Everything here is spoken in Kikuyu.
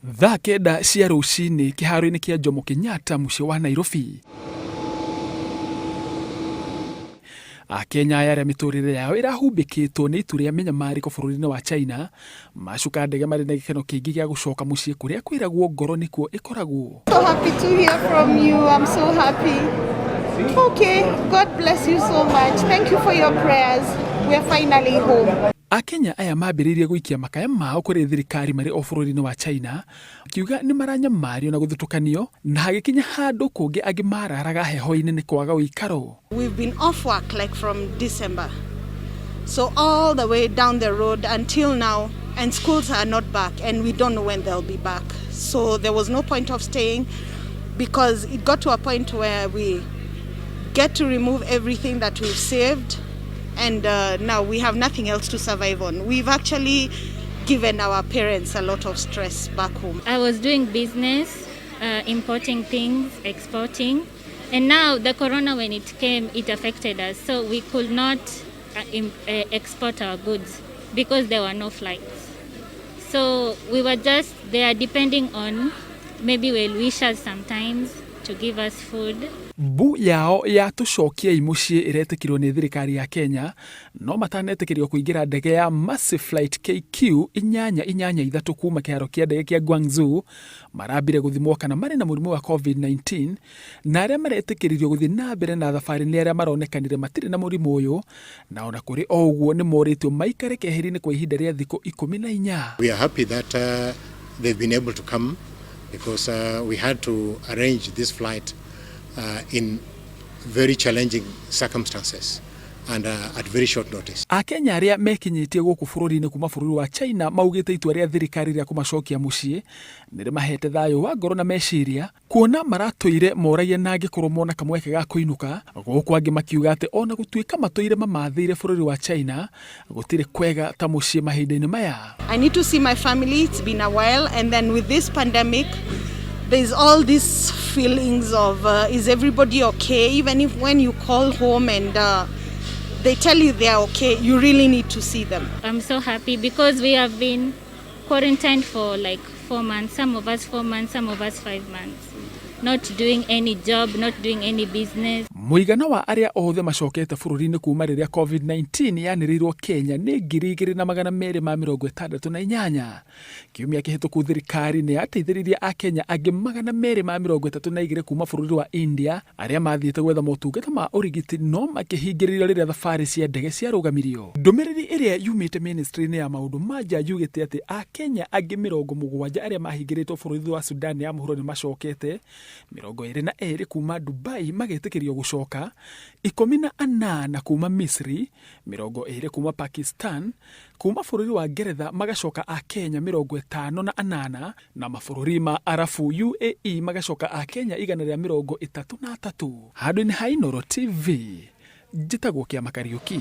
Thaa kenda cia rũcinĩ kĩharo-inĩ kĩa Jomo Kenyatta mũciĩ wa Nairobi. Akenya aya arĩa mĩtũrĩre yao ĩrahumbĩkĩtwo nĩ itu rĩa mĩnyamarĩko bũrũri-inĩ wa China macuka ndege marĩ na gĩkeno kĩingĩ gĩa gũcoka mũciĩ kũrĩa kwĩragwo ngoro nĩkuo ĩkoragwo. So happy to hear from you. I'm so happy. Okay, God bless you so much. Thank you for your prayers. We are finally home. Akenya aya mambĩrĩirie gũikia makaya mao kũrĩ thirikari marĩ o bũrũri-inĩ wa China makiuga nĩ maranyamario na gũthutũkanio na hagĩkinya handũ kũngĩ angĩ mararaga heho-inĩ nĩ kwaga ũikaro. We've been off work like from December. So all the way down the road until now, and schools are not back, and we don't know when they'll be back. So there was no point of staying because it got to a point where we get to remove everything that we've saved, and now we have nothing else to survive on. We've actually given our parents a lot of stress back home. I was doing business, importing things, exporting, and now the corona, when it came, it affected us. So we could not export our goods because there were no flights. So we were just there depending on maybe well wishers sometimes to give us food. Mbu yao ya tũcokiei mũciĩ ĩretĩkĩrwo nĩ thirikari ya Kenya no matanetĩkĩrio kũingĩra ndege ya Massey Flight KQ 883 kuma kĩharo kĩa ndege kĩa Guangzhou marambire gũthimwo kana marĩ na mũrimũ wa COVID-19 na arĩa maretĩkĩririo gũthiĩ na mbere na thabarĩ nĩ arĩa maronekanire matirĩ na mũrimũ ũyũ na ona kũrĩ o ũguo nĩ morĩtio maikare keheri-inĩ kwa ihinda rĩa thikũ 14. We are happy that they've been able to come because we had to arrange this flight in very challenging circumstances and at very short notice. Akenya arĩa mekinyĩtie gũkũ bũrũri-inĩ kuma bũrũri wa China maugĩte itua rĩa thirikari rĩa kũmacokia mũciĩ nĩ rĩmahete thayũ wa ngoro na meciria kuona maratũire moragia na angĩkorwo mona kamweke ga kũinũka gũkũ angĩ makiuga atĩ ona gũtuĩka matũire mamathĩire bũrũri wa China gũtirĩ kwega ta mũciĩ mahinda-inĩ maya. I need to see my family. It's been a while. And then with this pandemic, there's all these feelings of is everybody okay? Even if when you call home and they tell you they are okay, you really need to see them. I'm so happy because we have been quarantined for like 4 months, some of us 4 months, some of us 5 months, not doing any job, not doing any business. Mũigana wa arĩa othe macokete bũrũri-inĩ kuma rĩrĩa COVID-19 yanĩrĩirwo Kenya nĩ 2,268. Kiumia kĩhĩtũku thirikari nĩ yateithĩrĩirie Akenya angĩ 232 kuma bũrũri wa India arĩa mathiĩte gwetha motungata ma ũrigiti no makĩhingĩrĩrio rĩrĩa thabarĩ cia ndege ciarũgamirio. Ndũmĩrĩri ĩrĩa yumĩte ministry-inĩ ya maũndũ ma nja yugĩte atĩ Akenya angĩ 70 arĩa mahingĩrĩtwo bũrũri wa Sudan ya mũhuro nĩ macokete, 22 kuma Dubai magetĩkĩrio gũcoka, 18 kuma Misri, 20 kuma Pakistan, kuma bũrũri wa Ngeretha magacoka Akenya 58 na mabũrũri ma Arabu UAE magacoka Akenya 133. Handũ-inĩ ha Inooro TV, njĩtagwo Kĩama Kariũki.